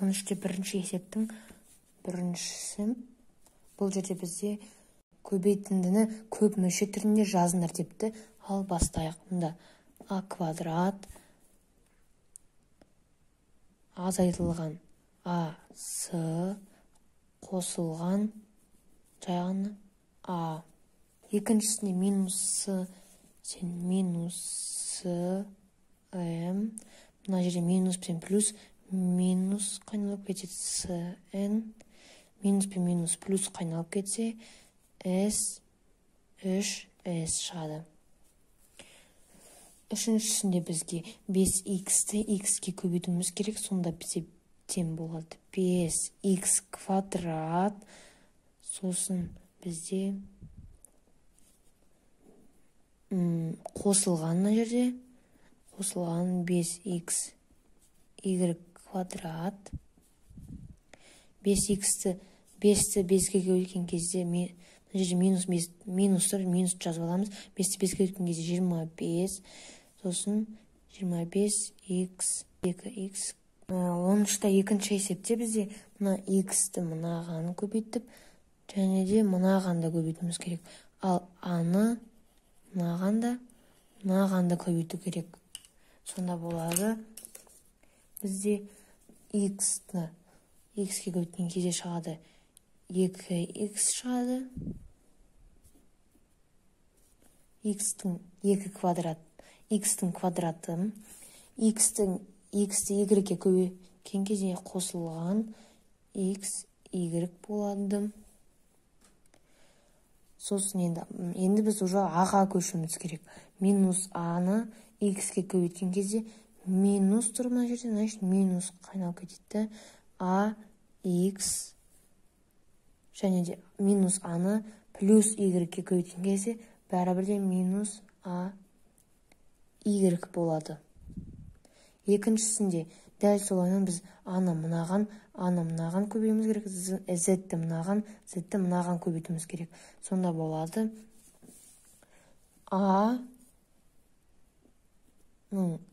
13-те бірінші есептің біріншісі. Бұл жерде бізде көбейтіндіні көп мүше түрінде жазыңдар депті. Ал бастайық. Мында а квадрат азайтылған а с қосылған жай ғана а. Екіншісінде минус с сен минус с м. Мына жерде минус пен плюс, минус қайналып кетеді с н. Минус пен минус плюс қайналып кетсе с 3 с шығады. Үшіншісінде бізге 5х-ті х-ке көбейтуіміз керек, сонда бізде тең болады 5х квадрат, сосын бізде қосылған мына жерде қосылған 5х y квадрат. 5х-ті 5-ті 5-ке көбейткен кезде мына жерде минус 5, минус тұр, минус жазып аламыз. 5-ті 5-ке көбейткен кезде 25, сосын 25х 2х. 13-та екінші есепте бізде мына х-ті мынаған көбейтіп, және де мынаған да көбейтуіміз керек. Ал а-ны мынаған да, мынаған да көбейту керек. Сонда болады бізде х-ті х-ке көбейткен кезде шығады 2х шығады. Х-тің 2 квадрат, х-тің квадраты, х-тің х-ті y-ке көбейткен кезде қосылған х y болады. Сосын енді біз уже а-ға көшуіміз керек. Минус а-ны х-ке көбейткен кезде минус тұр мына жерде, значит минус қайналып кетеді. А х және де минус а-ны плюс y-ке көбейткен кезде бәрібір де минус а y болады. Екіншісінде дәл солайынан біз а-ны мынаған, а-ны мынаған көбейтуіміз керек, z-ті мынаған, z-ті мынаған көбейтуіміз керек. Сонда болады а-ның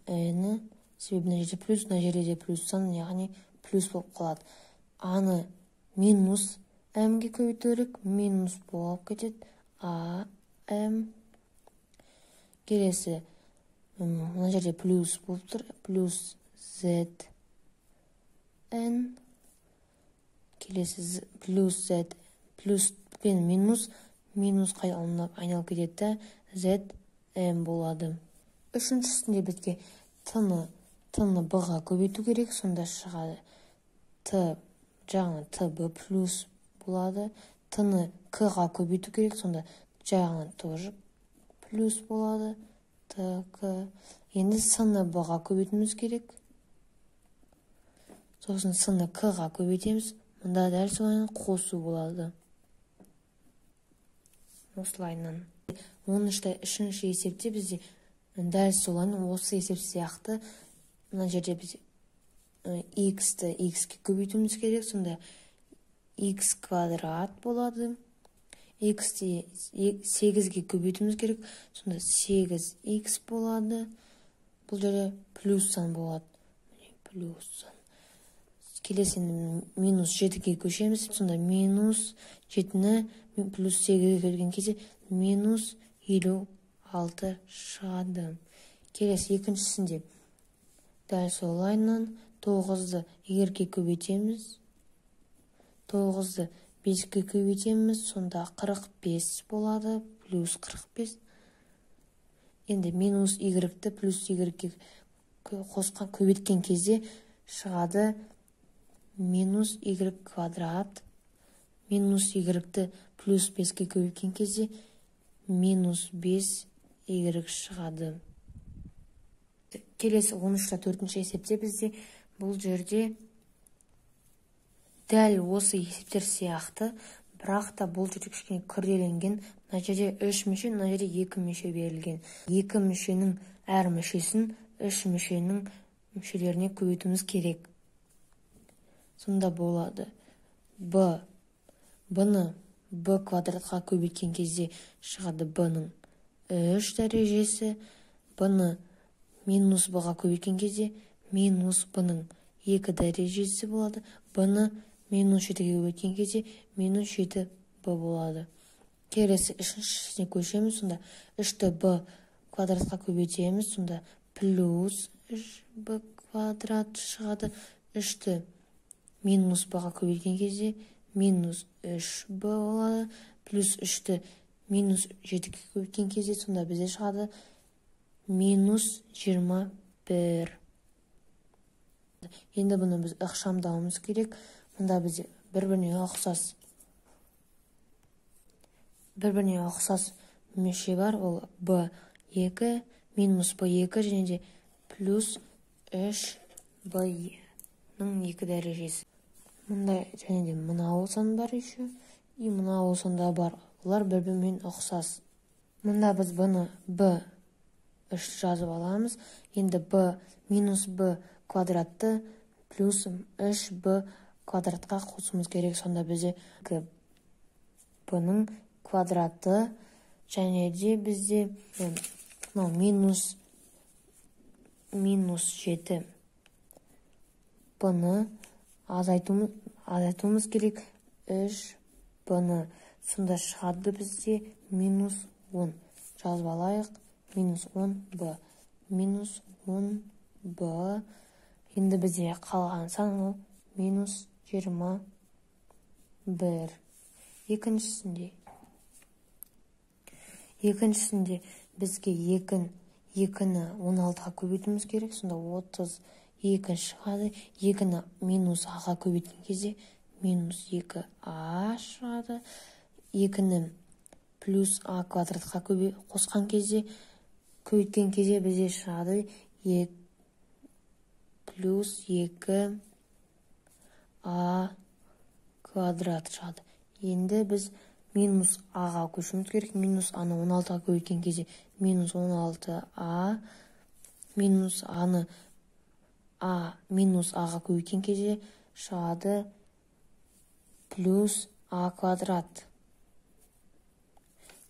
n, себебі мына жерде плюс, мына жерде де плюс сан, яғни плюс болып қалады. А-ны минус м-ге көбейту керек, минус болып кетеді а м. Келесі мына жерде плюс болып тұр, плюс z n. Келесі плюс z, плюс пен минус, минус айналып кетеді, z m болады. Үшіншісінде бізге т-ны b-ға көбейту керек, сонда шығады т жағынан т б плюс болады. Т-ны к-ға көбейту керек, сонда жағынан тоже плюс болады т к. Енді с-ны б-ға көбейтуіміз керек, сосын с-ны к-ға көбейтеміз, мұнда дәл солайынан қосу болады. Осылайынан. 13-те үшінші есепте бізде дәл солайынан осы есеп сияқты мына жерде біз х-ті х-ке көбейтуіміз керек, сонда х квадрат болады. Х-ті 8-ге көбейтуіміз керек, сонда 8х болады. Бұл жерде плюс сан болады. Плюс сан. Келесі минус 7-ге көшеміз, сонда минус 7-ні плюс 8-ге көбейткен кезде минус 56 шығады. Келесі екіншісінде дәл солайынан 9-ды y-ге көбейтеміз, 9-ды 5-ге көбейтеміз, сонда 45 болады, плюс 45. Енді минус y-ті плюс y-ге қосқан көбейткен кезде шығады минус y квадрат, минус y-ті плюс 5-ге көбейткен кезде минус 5 y шығады. Келесі 13-та төртінші есепте бізде бұл жерде дәл осы есептер сияқты, бірақ та бұл жерде кішкене күрделенген. Мына жерде 3 мүше, мына жерде 2 мүше берілген. 2 мүшенің әр мүшесін 3 мүшенің мүшелеріне көбейтуіміз керек. Сонда болады b, b-ны b квадратқа көбейткен кезде шығады b-ның 3 дәрежесі, b-ны минус b-ға көбейткен кезде минус b-ның 2 дәрежесі болады. B-ны минус 7-ге көбейткен кезде минус 7 b болады. Келесі үшіншісіне көшеміз. Сонда 3-ті b квадратқа көбейтеміз. Сонда плюс 3b квадрат шығады. 3-ті минус b-ға көбейткен кезде минус 3b болады. Плюс 3-ті минус 7-ге көбейткен кезде сонда бізде шығады минус 21. Енді бұны біз ықшамдауымыз керек. Мұнда бізде бір-біріне ұқсас мүше бар. Ол b2 минус b2 және де плюс 3b-ның 2 дәрежесі. Мұнда және де мынау сан бар еще, и мынау сан да бар. Олар бір-бірімен ұқсас. Мұнда біз бұны b3 жазып аламыз. Енді b минус b квадратты плюс 3b квадратқа қосуымыз керек. Сонда бізде b-ның квадраты және де бізде мынау минус 7 b-ны азайтуымыз керек 3 b-ны. Сонда шығады бізде минус 10. Жазып алайық. Минус 10 b. Минус 10 b. Енді бізде қалған сан ол минус 21. Екіншісінде бізге 2-ні 16-ға көбейтуіміз керек. Сонда 32 шығады. 2-ні минус а-ға көбейткен кезде минус 2а шығады. 2-ні плюс а квадратқа қосқан кезде, көбейткен кезде бізде шығады плюс 2 а квадрат шығады. Енді біз минус а-ға көшуіміз керек. Минус а-ны 16-ға көбейткен кезде минус 16а, минус а-ны а минус а-ға көбейткен кезде шығады плюс а квадрат.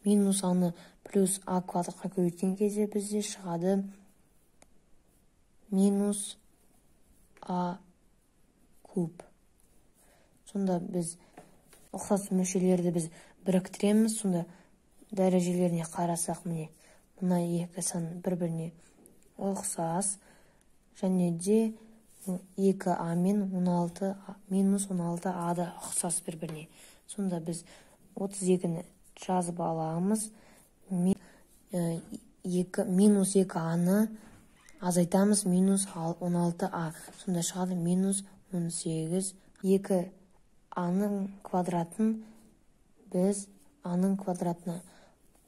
Минус а-ны плюс а квадратқа көбейткен кезде бізде шығады минус а куб. Сонда біз ұқсас мүшелерді біз біріктіреміз. Сонда дәрежелеріне қарасақ, міне мына екі сан бір-біріне ұқсас. Және де 2а мен 16 минус 16а да ұқсас бір-біріне. Сонда біз 32-ні жазып аламыз. Минус 2а-ны азайтамыз минус 16а. Сонда шығады минус 18. 2а-ның квадратын біз а-ның квадратына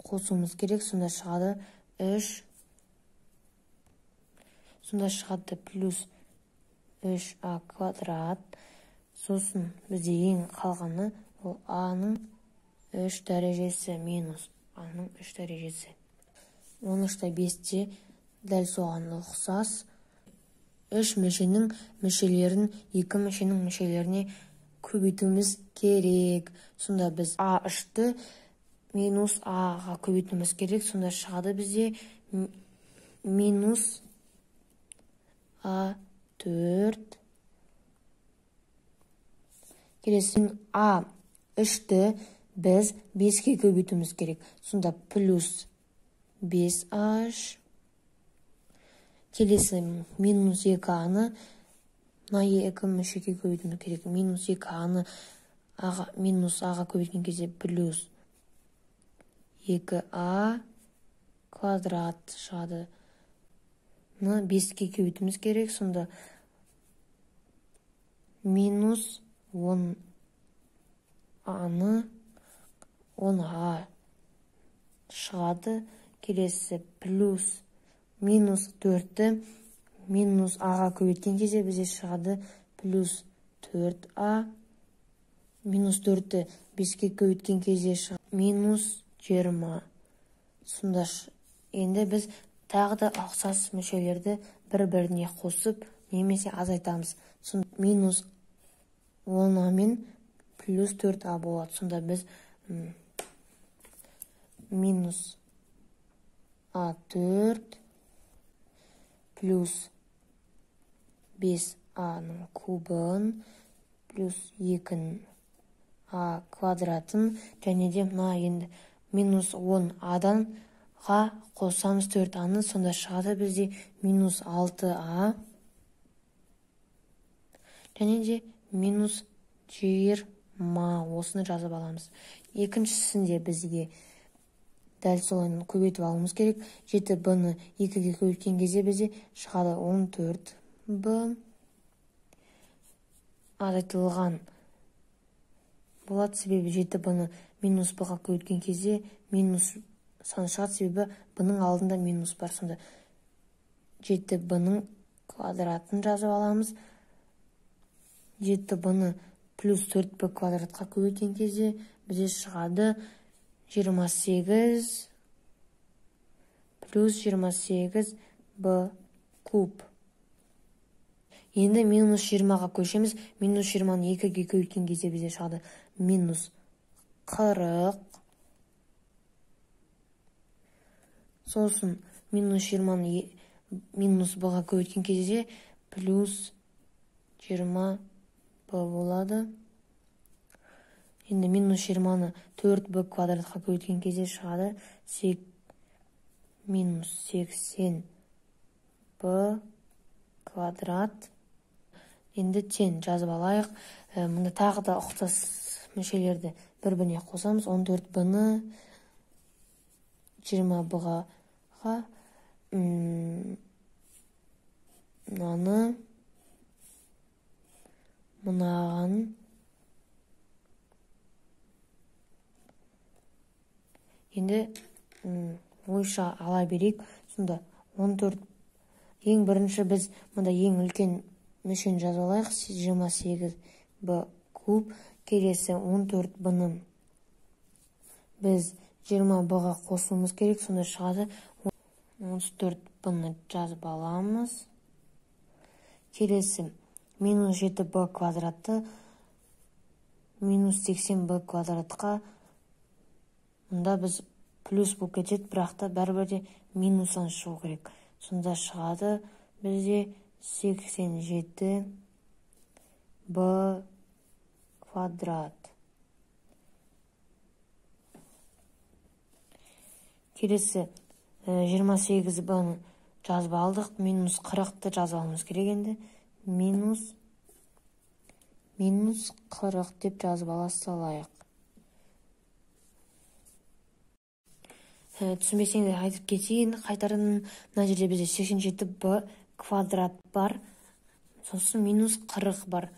қосуымыз керек. Сонда шығады 3. Сонда шығады плюс 3а квадрат. Сосын бізде ең қалғаны ол а-ның 3 дәрежесі минус а-ның 3 дәрежесі. 13-те 5-те дәл соған ұқсас. 3 мүшенің мүшелерін 2 мүшенің мүшелеріне көбейтуіміз керек. Сонда біз а3-ті минус а-ға көбейтуіміз керек. Сонда шығады бізде минус а4. Келесі а3-ті біз 5-ке көбейтуіміз керек. Сонда плюс 5а3. Келесі минус 2а-ны мына екі мүшеге көбейтуіміз керек. Минус 2а-ны минус а-ға көбейткен кезде плюс 2а квадрат шығады. 5-ке көбейтуіміз керек. Сонда минус 10а-ны 10а шығады. Келесі плюс минус 4-ті минус а-ға көбейткен кезде бізде шығады плюс 4а. Минус 4-ті 5-ке көбейткен кезде шығады минус 20. Сонда енді біз тағы да ұқсас мүшелерді бір-біріне қосып немесе азайтамыз. Сонда минус 10а мен плюс 4а болады. Сонда біз минус а4 плюс 5а А-ның кубын плюс 2 А квадратын және де мына енді минус 10 А-дан ға қосамыз 4 А-ны, сонда шығады бізде минус 6 А және де минус 20, осыны жазып аламыз. Екіншісінде бізге дәл солай көбейтіп алуымыз керек. 7 Б-ны 2-ге көбейткен кезде бізде шығады 14 Б азайтылған болады, себебі 7 Б-ны минус Б-ға көбейткен кезде минус сан шығады, себебі Б-ның алдында минус бар. Сонда 7 Б-ның квадратын жазып аламыз. 7 Б-ны плюс 4 Б квадратқа көбейткен кезде бізде шығады 28 плюс 28 Б куб. Енді минус 20-ға көшеміз. Минус 20-ны 2-ге көбейткен кезде бізде шығады минус 40. Сосын минус 20-ны минус Б-ға көбейткен кезде плюс 20 Б болады. Енді минус 20-ны 4 Б квадратқа көбейткен кезде шығады минус 80 Б квадрат. Енді тең жазып алайық. Мұнда тағы да ұқсас мүшелерді бір-біріне қосамыз. 14 Б-ны 20 Б-ға мынаны мынаған енді ойша ала берейік. Сонда 14 ең бірінші біз мұнда ең үлкен мүшені жазып алайық. 28 Б куб. Келесі 14 Б-ны біз 20 Б-ға қосуымыз керек. Сонда шығады 34 Б-ны жазып аламыз. Келесі минус 7 Б квадраты минус 80 Б квадратқа, мұнда біз плюс болып кетеді, бірақ та бәрібір де минустан шығу керек. Сонда шығады бізде 87 Б квадрат. Келесі 28 Б-ны жазып алдық. Минус 40-ты жазып алуымыз керек енді. Минус 40 деп жазып ала салайық. Түсінбесеңдер айтып кетейін. Қайтардан мына жерде бізде 87 Б квадрат бар. Сосын минус 40 бар.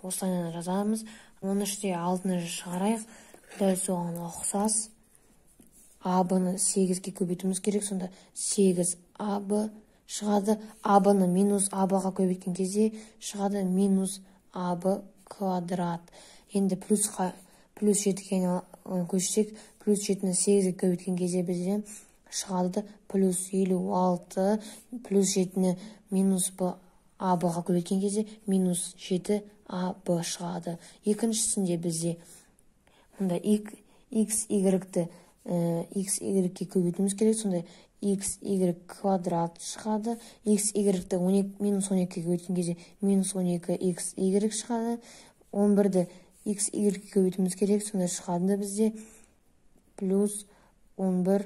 Осылайынан жазамыз. 13-те 6-ны шығарайық. Дәл соған ұқсас. АБ-ны 8-ге көбейтуіміз керек. Сонда 8 АБ шығады. АБ-ны минус АБ-ға көбейткен кезде шығады минус АБ квадрат. Енді плюс 7-ге көшсек, плюс 7-ні 8-ге көбейткен кезде бізде шығады плюс 56, плюс 7-ні минус АБ-ға көбейткен кезде минус 7 АБ шығады. Екіншісінде бізде мұнда x, y-ті x, y-ге көбейтуіміз керек. Сонда x, y квадрат шығады. X, y-ті минус 12-ге көбейткен кезде минус 12 x, y шығады. 11-ді x, y-ге көбейтуіміз керек. Сонда шығады бізде плюс 11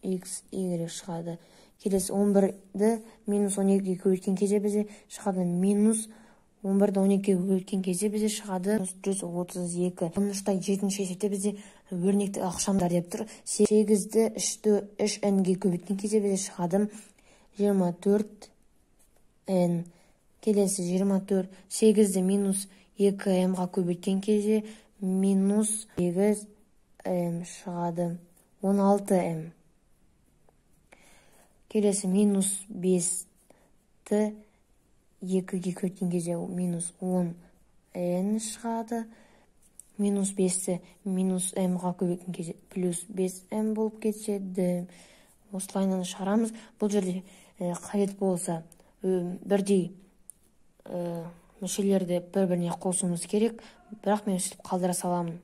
x, y шығады. Келесі 11-ді минус 12-ге көбейткен кезде бізде шығады минус 11-ді 12-ге көбейткен кезде бізде шығады 132. 13-та 7-ші есепте бізде өрнекті ықшамдар деп тұр. 8-ді 3-ге көбейткен кезде бізде шығады 24-н. Келесі 24, 8-ді минус 2-м-ға көбейткен кезде минус 8-м шығады, 16-м. Келесі минус 5-ті 2-ге көбейткен кезде минус 10-н шығады. Минус 5-ті минус м-ға көбейткен кезде плюс 5-м болып кетеді. Осылайынан шығарамыз. Бұл жерде қажет болса бірдей мүшелерді бір-біріне қосуымыз керек, бірақ мен сөйтіп қалдыра саламын.